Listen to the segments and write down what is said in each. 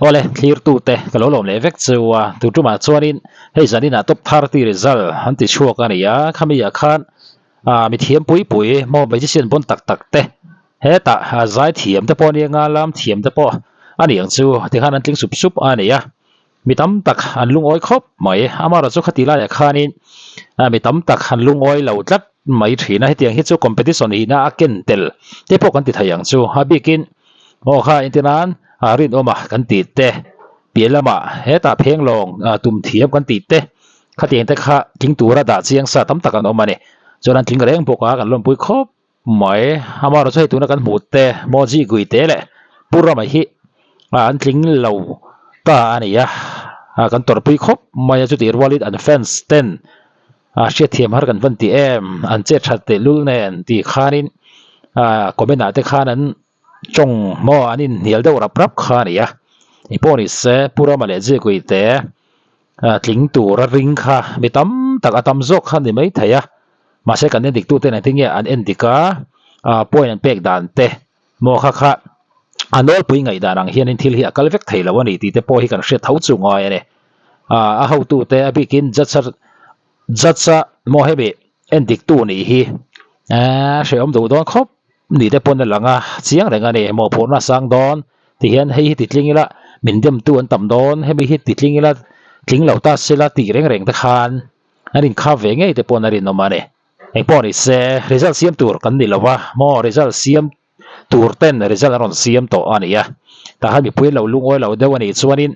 Awle, thlirtute ka lo lawm leh vek chu a, tu tumah chuanin hei zaninah top 30 result an ti chhuak a ni a, khami ah khan ah mi thiam pui pui maw magician bawn tak tak te hetah zai thiam te pawh a nia nga lam thiam te pawh a ni ang chu tikhan an tling sup sup a ni a. Mi tam tak an lungawi khawp mai. Amaherawhchu khati laiah khanin mi tam tak an lungawi lo tlat mai thin a, hetiang hi chu competition hihna a ken tel te pawh kan ti thei ang chu. A bikin aw kha entirnan rinawma kan tih te, piah lamah hetah phenglawng tum thiam kan tih te, khatiang te kha tling tura dah chiang sa tam tak an awm a ni. Chuan an tling reng bawk a, kan lawmpui khawp mai. Amaherawhchu hei tuna kan hmuh te, Moji Guite leh Pu Rama hi an tling lo ta a ni a, kan tawrhpui khawp mai a, chutih rualin an fans ten hriatthiam har kan van ti em, an chet that tehlul nen tih khanin comment ah te khan an tawng maw an inhnial deuh rap rap kha a ni a, engpawh ni se Pu Rama leh Zikui te tling tura ring kha mi tam tak a tam zawk kha a ni maithei a, mahse kan endik tute engtin nge an endik a, point an pek dan te. Maw kha kha a nawlpui ngaihdan ang hianin thil hi a kal vek thei lo a ni tih te pawh hi kan hriat tho chu ngai a ni. A hotute a bikin judge a judge a maw hemi endiktu nih hi hrehawm duh dawn khawp ni te pawn a lang a, chiang reng a ni. Mawhphurhna a sang dawn ti hian hei hi titling ila min demtu an tam dawn, hemi hi titling ila tling lo ta sela tih reng reng te khan an inkhap ve ngei te pawn a rinawm a ni. Engpawh ni se, result siam tur kan ni lo a, maw result siam tur ten result an rawn siam tawh a ni a. Tah khan mipui an lo lungawi lo deuh a nih chuanin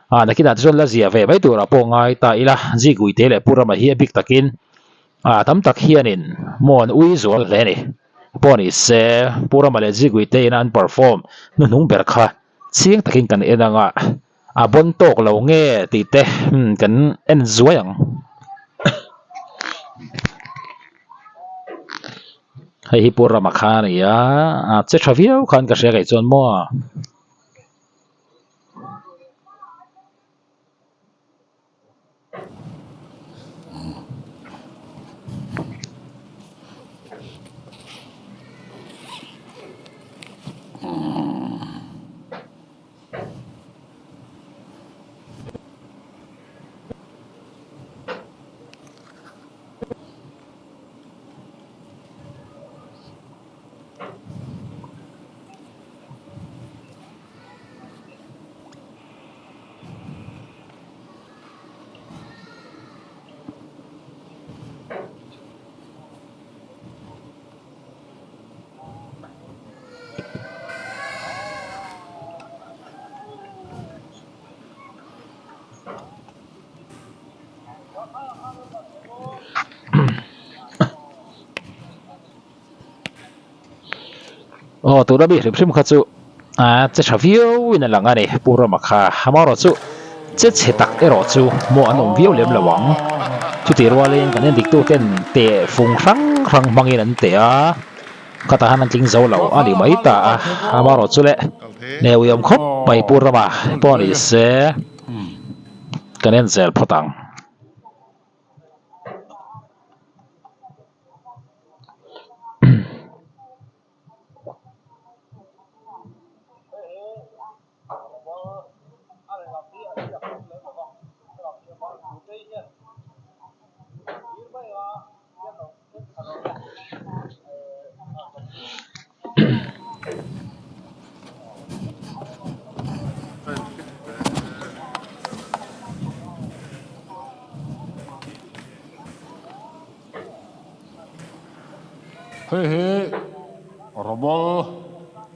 ah nakinah te chuan la zia ve mai turah pawh ngai ta ila, Ziguite leh Pu Rama hi a bik takin ah tam tak hianin maw an ui zual hle a ni. Pawh ni se, Pu Rama leh Ziguite ina an perform hnuhnung ber kha chiang takin kan en anga a bawn tawk lo nge tih te kan en zuai ang. Hei hi Pu Rama kha a ni a, a che tha viau khan ka hria kei chuan maw. Aw tuna mi hrim hrim kha chu ah che tha viau in a lang a ni Pu Rama kha amaherawh chu che chhe tak erawh chu maw an awm viau lem lo ang chutih rualin kan en dik tu ten teh fung hrang hrang hmangin an teh a khatah hian an tling zo lo a ni mai ta a amaherawh chu le neuiawm khawp mai Pu Rama pawh ni se kan en zel phawt ang. Hei hi rawmawl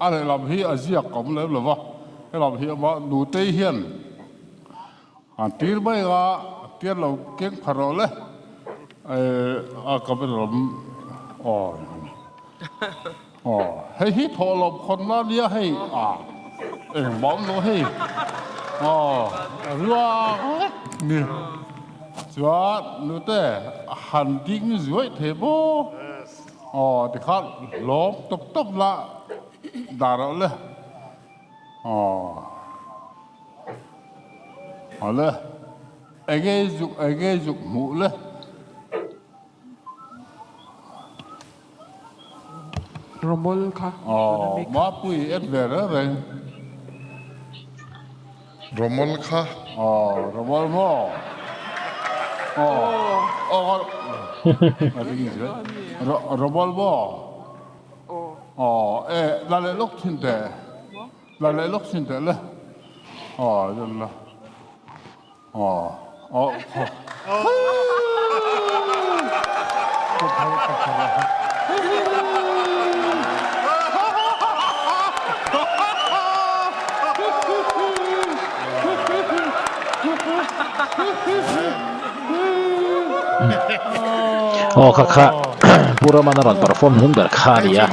a lehlam hi a ziak awm lem lo va, helam hi ama nutei hian an tir mai anga tian lo keng pha rawh le a camera lam aw aw hei hi thawhlawm khawnna ania hei a engmah awm lo hei aw ruang vek ni. Chuan nute han ding zuaih thei maw? Aw tikhan lawm tawp tawp la dah reuh le. Aw awle enge zuk enge zuk hmuh le. Romol kha Aw mapui en ve reng reng. Romol kha. Aw Romol maw? Aw aw Romol maw? Aw e la leh lawk thin teh la leh lawk thin teh le aw la aw aw Aw kha kha Pu Roman a rawn perform hnung ber kha a ni a,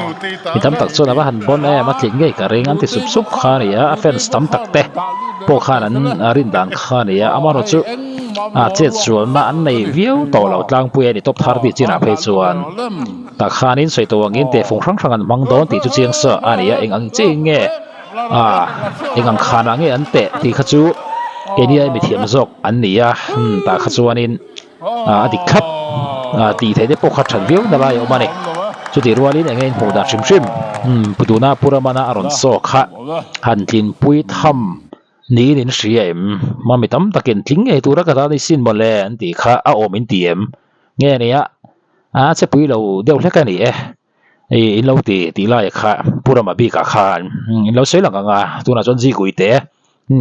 mi tam tak chuan a va han bawn em a tling ngei ka ring an ti sup sup kha a ni a, a fans tam tak te pawh khan an rin dan kha a ni a, amaherawh chu a chet sualna an nei viau tawh lo tlangpui a ni top 30 chinah phei chuan tah khanin sawi tawh angin tehfung hrang hrang an hmang dawn tih chu chiang sa a ni a, eng ang chiah in nge ah eng ang khanah nge an teh tih kha chu keini ai mithiam zawk an ni a, tah kha chuanin. a dik thlap tih theih te pawh kha that viau na lai a awm a ni. Chutih rualin eng nge in hmuh dan hrim hrim Pu Duna Pu Ramana a rawn saw kha han tlinpui tham niin in hria em? Mami tam takin tling ngei tura ka tan i sin mawle an tih kha a awm in ti em? Nge nia a chepui lo deuh hlek a ni e. Hei in lo ti tih lai kha Pu Rama bikah khan in lo sawi lang ang a, tunah chuan Zikui te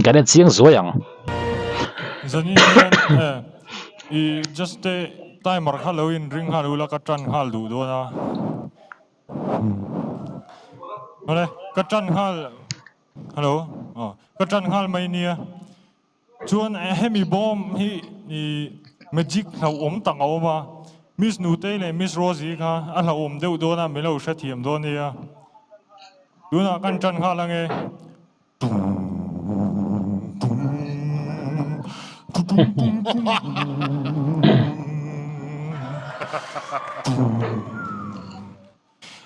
kan en chiang zuai ang. Zanin hian i just te timer kha lo in ring nghal ula ka tan nghal duh dawn a. Awle ka tan nghal hello aw ka tan nghal mai nia. Chuan hemi bawm hi i magic hlauhawm tak a awm a, Miss Nutei leh Miss Rosie kha a hlauhawm deuh dawn a, min lo hrethiam dawn nia. Tunah kan tan nghal ange.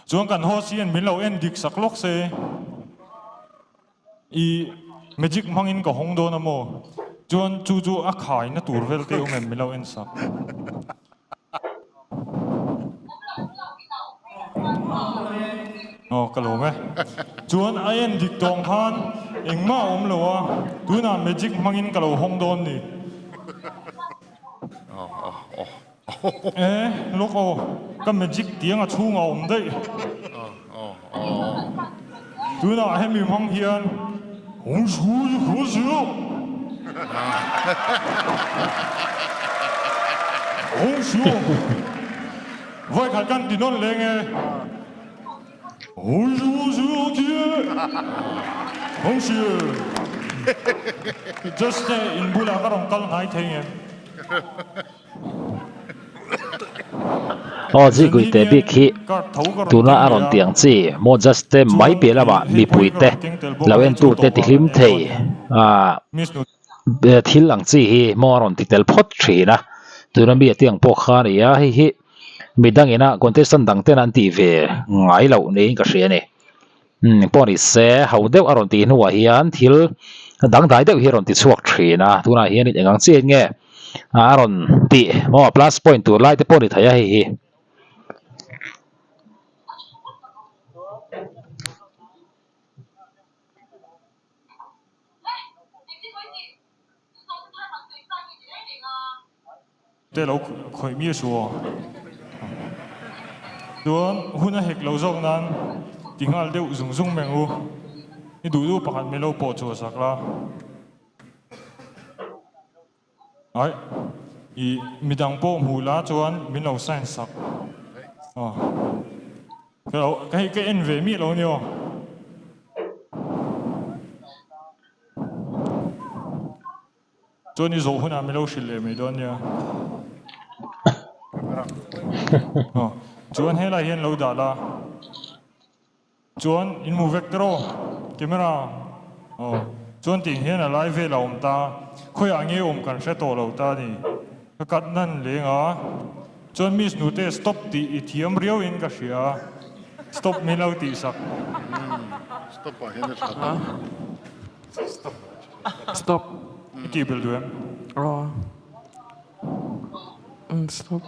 Chuan kan host hian min lo en dik sak lawk se. I magic hmangin ka hawng dawn a maw? Chuan chu chu a khaina tur vel te awm em min lo en sak. Aw ka lawm e. Chuan a en dik tawng khan engmah a awm lo a, tunah magic hmangin ka lo hawng dawn ni. E lawk aw, ka magic tiang a chhungah a awm daih. Tunah hemi hmang hian Vawikhat kan ti nawn leng e. Just te in bulah ka rawn kal hnai thei ngem. Aw zikui te bik hi tuna a rawn tih ang chi maw just te mai piah lamah mipui te lo en tu te ti hlim thei ah thil ang chi hi maw a rawn ti tel phawt thin a tuna mi a tih ang pawh kha a ni a hei hi midang ina contestant dang ten an tih ve ngai loh niin ka hria a ni. Umm pawh ni se, ho deuh a rawn tih hnuah hian thil dangdai deuh hi a rawn ti chhuak thin a, tunah hian eng ang chiah in nge a rawn tih maw plus point tur lai te pawh ni thei a hei hi. Te lo khawih mi a su aw. Chuan hun a hek lo zawk nan ti nghal deuh zung zung meng u. I duh duh pakhat mai lo pawh chu a sak la. Ai i midang pawh hmuh la chuan min lo sign sak. Aw. Ka lo hei ka en ve miah lo a ni aw. Chuan i zawh hunah min lo hrilh leh mai dawn nia. Aw, chuan helai hian lo dah la. Chuan in hmu vek tawh camera. Aw, chuan tiang hian a lai vel a awm ta. Khawiah nge awm kan hre tawh lo ta a ni. Ka cut nan leng a. Chuan Miss Nute stop tih i thiam riau in ka hria. Stop min lo tih sak. Stop ah hian a tha ta. Stop. I tih belh duh em? Aw. Stop.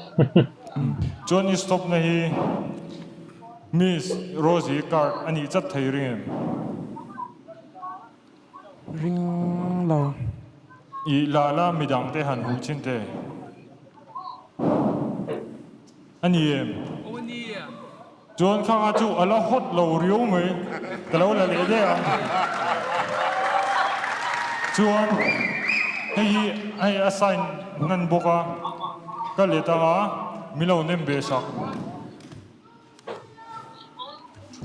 Chuan i stop na hi Miss Rosie card a nih chat thei ring em? Ring lo. chiang lo. I la la midang te han huh chin te. A ni em? Chuan khanga chu a la hot lo riau mai, ka lo la leh daih ang. Chuan hei hi hei a sign hnan bawk a, ka let anga min lo nem ve sak.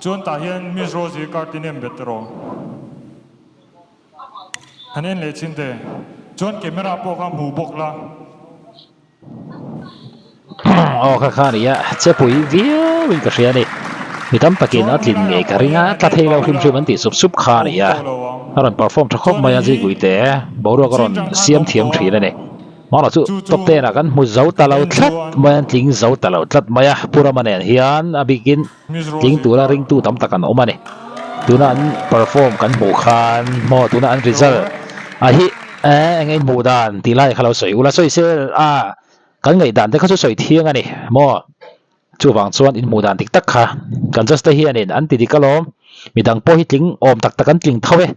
Chuan tah hian Miss Rosie card i nem bet rawh. Han en leh chin te. Chuan camera pawh kha hmu bawk la. Aw kha kha nia che pui viau in ka hria a ni. Mi tam takin a tlin ngei ka ring a, tla thei lo hrim hrim an tih sup sup kha a ni a. A rawn perform tha khawp mai a Ziguite boruak a rawn siam thiam thin a ni. Mahrawh chu top ten ah kan hmu zo ta lo tlat mai a, an tling zo ta lo tlat mai a. Pu Rama nen hian a bikin tling tura ringtu tam tak an awm a ni. Tuna an perform kan hmuh khan maw tuna an result a hi eh eng in hmuh dan tih lai kha lo sawi ula sawi sel a kan ngaih dan te kha chu sawi thiang a ni maw chuvang chuan in hmuh dan dik tak kha kan judge te hianin an ti dik alawm midang pawh hi tling awm tak tak an tling tho e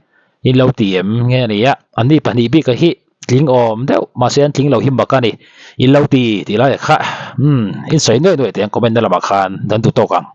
in lo ti em nge a ni a anni pahnih bik a hi tling awm deuh mahse an tling lo hi mak a ni in lo ti tih lai kha umm in sawi nuaih nuaih teh ang comment na lamah khan kan duh tawk ang.